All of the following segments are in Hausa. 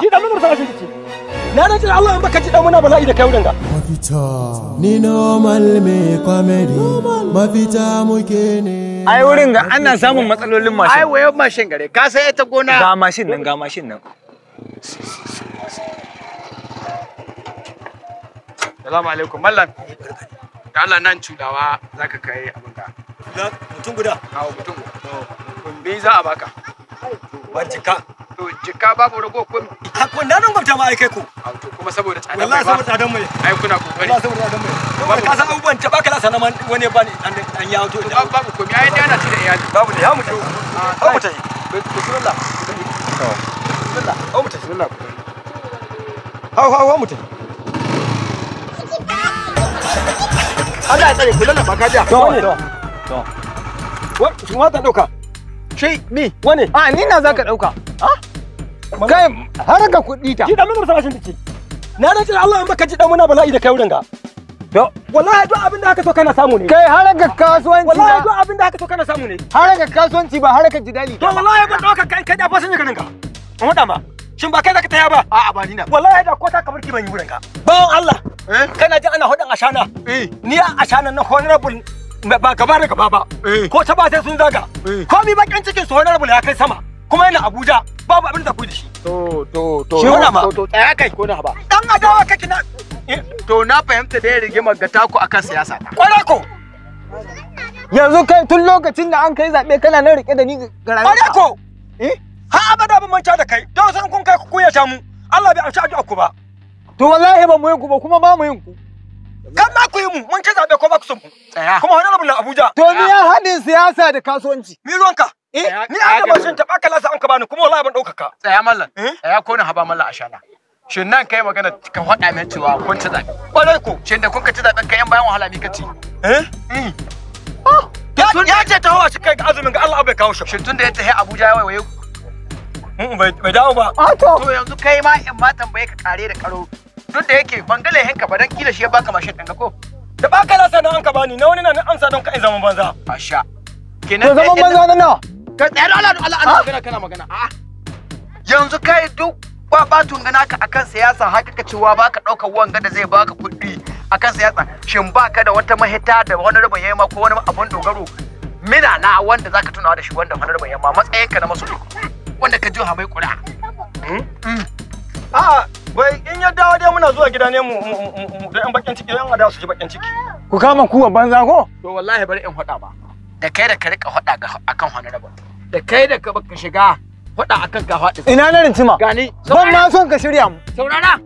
Ki da mun fara shi. Na rantsa da Allah in baka ji dan muna bala'i da kai wurin ga. Mafita ni normal me comedy mafita muke ne. Ai wurin ga ana samun matsalolin mashin. Ai wayo mashin gare ka sai ita gona. Ga mashin nan, ga mashin nan. Salamu alaikum mallam. Da Allah nan cudawa zaka kai abin ka. Mutum guda. Kawo mutum guda. Kumbi za a baka. Bar jika. To jika babu rago kun. Hakun nan gwamnati ma ai kai ku. To kuma saboda tsadan mai. Wallahi saboda tsadan mai. Ai kuna kokari. Wallahi saboda tsadan mai. Saboda ka san abubuwan ta baka lasa na wani bani an ya auto inda. Babu komai ai dai ana ci da iyali. Babu ne ya mutu. Hau mutu. Bismillah. Bismillah. Hau mutu. Bismillah. Hau hau hau mutu. Allah ya tsare ku lallaba ka ja. To to. Wa shi ma ta dauka. Shi mi wane? A ni na zaka dauka. Ah? Kai har ga kuɗi ta. Ki da mun farashin take. Na rantsa Allah in baka ji dan muna bala'i da kai wurin ga. To wallahi duk abin da aka so kana samu ne. Kai har ga kasuwanci. Wallahi duk abin da aka so kana samu ne. Har ga kasuwanci ba har ga jidali. To wallahi ban dauka kai kai da fasin garin ka. In wada ma. Shin ba kai zaka taya ba? A'a ba ni na. Wallahi da ko ta kabarki ban yi wurin ka. Bawon Allah. Kana jin ana hodin ashana. Ni ashana na honorable ba gaba da gaba ba. Ko ta ba sai sun zaga. Ko mi bakin cikin su honorable ya kai sama. Kuma yana Abuja babu abin da ku da shi. To to to. Shi wada ma. To tsaya kai ko na ba. Dan adawa kake na. To na fahimta da rigimar ga taku akan siyasa. Kwarai ko. Yanzu kai tun lokacin da an kai zabe kana nan rike da ni ga rayuwa. Kwarai ko. Eh? Har abada ban manta da kai. Don san kun kai ku kunyata mu. Allah bai amshi addu'a ku ba. To wallahi ba mu yin ku ba kuma ba mu yin ku. Kan ma ku yi mu mun ci zabe ko ba ku son mu. Tsaya. Kuma honorable na Abuja. To ni ya hadin siyasa da kasuwanci. Mi ruwanka? Eh, ni an da mashin ta baka lasa an ka bani kuma wallahi ban dauka ka. Tsaya mallan. Tsaya ko na haba mallan ashana. Shin nan kai magana ka faɗa min cewa kun ci zabe. Kwarai ko. Shin da kun ka ci zaben kai yan bayan wahala mi ka ci? Eh? Ya ce ta hawa shi kai ga azumin ga Allah bai kawo shi. Shin tun da ya tafi Abuja ya waiwaye bai dawo ba. To yanzu kai ma in ma tambaye ka kare da karo. Duk da yake ban ga laihinka ba dan kila shi ya baka mashin ɗin ga ko. Da baka lasa nan an ka bani na wani na nan amsa don ka in zaman banza. Asha. Kenan to zaman banza na nawa? Ka tsaya da Allah Allah ana magana kana magana. A'a. Yanzu kai duk ba batun gana ka akan siyasa haka ka cewa baka ɗaukar wanga da zai baka kuɗi akan siyasa shin baka da wata mahita da wani rabin yamma ko wani abun dogaro mina na wanda zaka tunawa da shi wanda wani rabin yamma matsayinka na masoyi wanda ka jiha mai ƙuri'a. A'a bai in ya dawo dai muna zuwa gida ne mu da yan bakin ciki yan adawa su ji bakin ciki. Ku kama kuwa banza ko? To wallahi bari in faɗa ba. Da kai da ka rika faɗa ga akan honorable. Da kai da ka baka shiga faɗa akan ka faɗi. Ina na rintima? Gani. Ban ma son ka shirya mu. Saurara.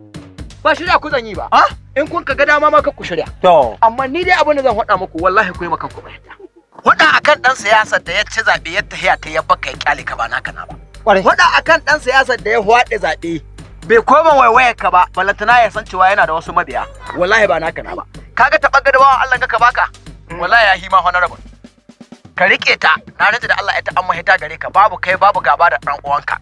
Ba shirya ku zan yi ba. Ah? In kun ka ga dama ma ka ku shirya. To. Amma ni dai abin da zan faɗa muku wallahi ku yi makan ku bayanta. Faɗa akan ɗan siyasar da ya ci zaɓe ya tahiya ta ya baka ya kyale ka ba naka na ba. Faɗa akan ɗan siyasar da ya hwaɗe zaɓe bai koma waiwayar ka ba balantana ya san cewa yana da wasu mabiya wallahi ba naka na ba kaga taɓa gada bawan Allah ka baka wallahi ya hima honorable ka rike ta na rantsa da Allah ita an mahita gare ka babu kai babu gaba da ɗan uwanka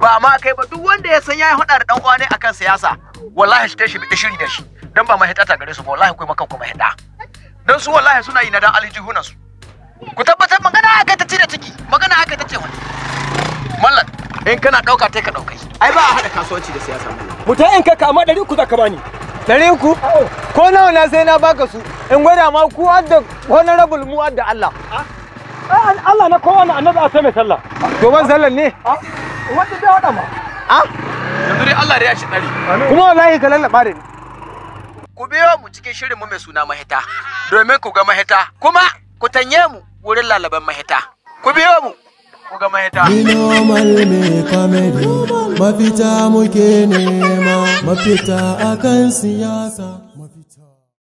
ba ma kai ba duk wanda ya san yayi hada da ɗan uwa ne akan siyasa wallahi shi tashi bi shiri da shi dan ba mahita ta gare su ba wallahi kai maka kuma mahita dan su wallahi suna yi na dan aljihunan su ku tabbatar magana aka ta ci da ciki magana aka ta ce wani mallan in kana dauka tai ka daukai ai ba a hada kasuwanci da siyasa mutai in kai ka amma 300 zaka bani 300 ko nawa na sai na baka su in gwada ma ku adda honorable mu adda Allah ai Allah na kowa na annabi a sai mai sallah to ban sallan ne wanda zai hada ma a yanzu dai Allah ya shi tsari kuma wallahi ka lallaba da ni ku biyo mu cikin shirin mu mai suna mahita domin ku ga mahita kuma ku tanye mu wurin lalaban mahita ku biyo mu ku ga mahita. Ni normal me comedy mafita muke nema mafita akan siyasa.